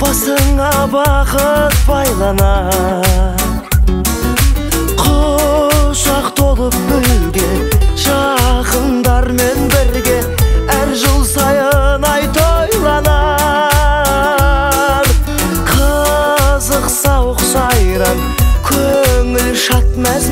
Басыңа бақыт байланар. Құшақ толып гүлге, жақындармен бірге әр жыл сайын ай тойланар. Қызық сауық сайран, көңіл шат мәз.